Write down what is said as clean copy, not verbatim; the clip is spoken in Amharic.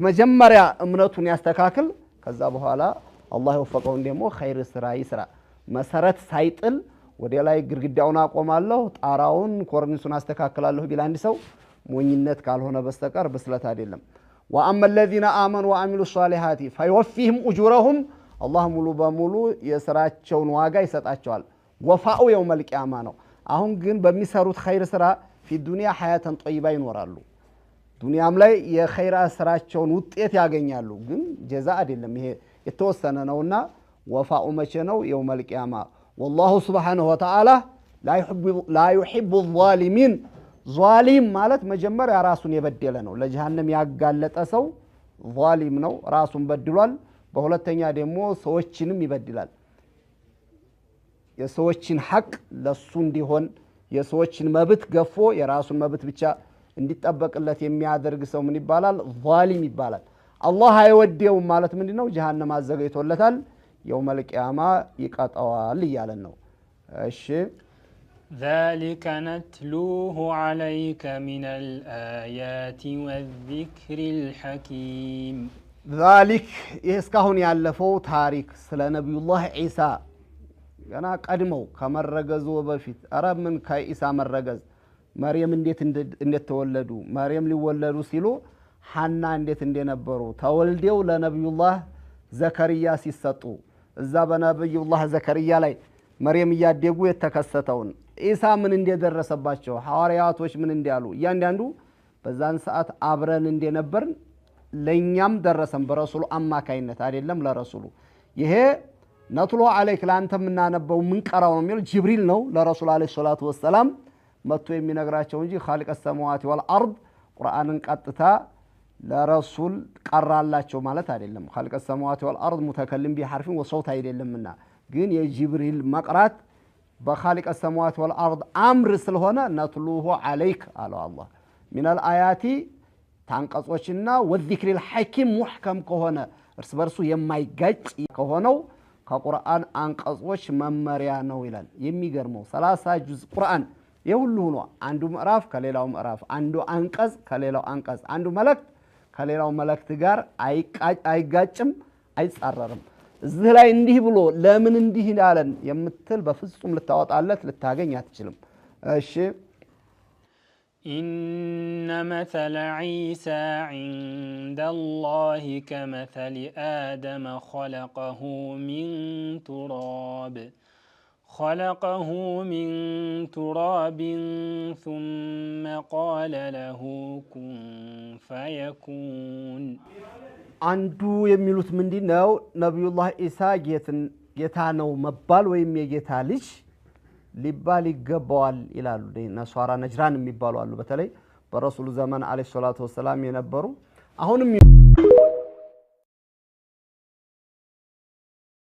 መጀመሪያ እምነቱን ያስተካክል። ከዛ በኋላ አላህ የወፈቀውን ደግሞ ኸይር ስራ ይስራ። መሰረት ሳይጥል ወደ ላይ ግድግዳውን አቆማለሁ፣ ጣራውን ኮርኒሱን አስተካክላለሁ ቢል አንድ ሰው ሞኝነት ካልሆነ በስተቀር ብስለት አይደለም። وأما الذين آمنوا وعملوا الصالحات فيوفيهم أجورهم፣ አላህ ሙሉ በሙሉ የስራቸውን ዋጋ ይሰጣቸዋል። ወፋኡ يوم القيامة ነው። አሁን ግን በሚሰሩት ኸይር ስራ في الدنيا حياة طيبة ይኖራሉ። ዱንያም ላይ የኸይራ ስራቸውን ውጤት ያገኛሉ። ግን ጀዛ አይደለም፣ ይሄ የተወሰነ ነውና ወፋኡ መቼ ነው? يوم القيامة። والله سبحانه وتعالى لا يحب الظالمين። ዟሊም ማለት መጀመሪያ ራሱን የበደለ ነው። ለጀሃነም ያጋለጠ ሰው ዟሊም ነው፣ ራሱን በድሏል። በሁለተኛ ደግሞ ሰዎችንም ይበድላል። የሰዎችን ሐቅ ለሱ እንዲሆን የሰዎችን መብት ገፎ የራሱን መብት ብቻ እንዲጠበቅለት የሚያደርግ ሰው ምን ይባላል? ዟሊም ይባላል። አላህ አይወደውም ማለት ምንድን ነው? ጀሃነም አዘጋጅቶለታል፣ የውመል ቂያማ ይቀጣዋል እያለን ነው። እሺ። ذلك نتلوه عليك من الآيات والذكر الحكيم። ዛሊክ ይህ እስካሁን ያለፈው ታሪክ ስለ ነቢዩላህ ዒሳ ገና ቀድመው ከመረገዙ በፊት፣ ኧረ ምን ከኢሳ መረገዝ፣ መርየም እንዴት እንደተወለዱ፣ መርየም ሊወለዱ ሲሉ ሐና እንዴት እንደነበሩ፣ ተወልደው ለነቢዩላህ ዘከርያ ሲሰጡ እዛ በነቢዩላህ ዘከርያ ላይ መርየም እያደጉ የተከሰተውን፣ ኢሳ ምን እንደደረሰባቸው፣ ሐዋርያቶች ምን እንዳሉ፣ እያንዳንዱ በዛን ሰዓት አብረን እንደነበርን ለእኛም ደረሰን በረሱሉ አማካይነት አይደለም ለረሱሉ። ይሄ نتلوه عليك ለአንተ የምናነበው የምንቀራው ነው የሚለው ጅብሪል ነው ለረሱል عليه الصلاة والسلام መጥቶ የሚነግራቸው እንጂ خالق السماوات والأرض ቁርአንን ቀጥታ ለረሱል ቀራላቸው ማለት አይደለም። خالق السماوات والأرض متكلم بحرف وصوت አይደለምና፣ ግን የጅብሪል መቅራት በ خالق السماوات والأرض أمر ስለሆነ نتلوه عليك አለው አላህ። من الآيات ታንቀጾችና والذكر الحكيم محكم ከሆነ እርስ በርሱ የማይጋጭ ከሆነው ከቁርአን አንቀጾች መመሪያ ነው ይላል። የሚገርመው 30 ጁዝ ቁርአን ይህ ሁሉ ሆኖ አንዱ ምዕራፍ ከሌላው ምዕራፍ፣ አንዱ አንቀጽ ከሌላው አንቀጽ፣ አንዱ መልእክት ከሌላው መልእክት ጋር አይጋጭም፣ አይጻረርም። እዚህ ላይ እንዲህ ብሎ ለምን እንዲህ አለን የምትል በፍጹም ልታወጣለት ልታገኝ አትችልም። እሺ። إن مثل عيسى عند الله كمثل آدم خلقه من تراب ثم قال له كن فيكون። አንዱ የሚሉት ምንድን ነው? ነቢዩላህ ኢሳ ጌታ ነው መባል ወይም የጌታ ልጅ ሊባል ይገባዋል ይላሉ። ነሷራ ነጅራን የሚባሉ አሉ። በተለይ በረሱሉ ዘመን عليه الصلاة والسلام የነበሩ አሁንም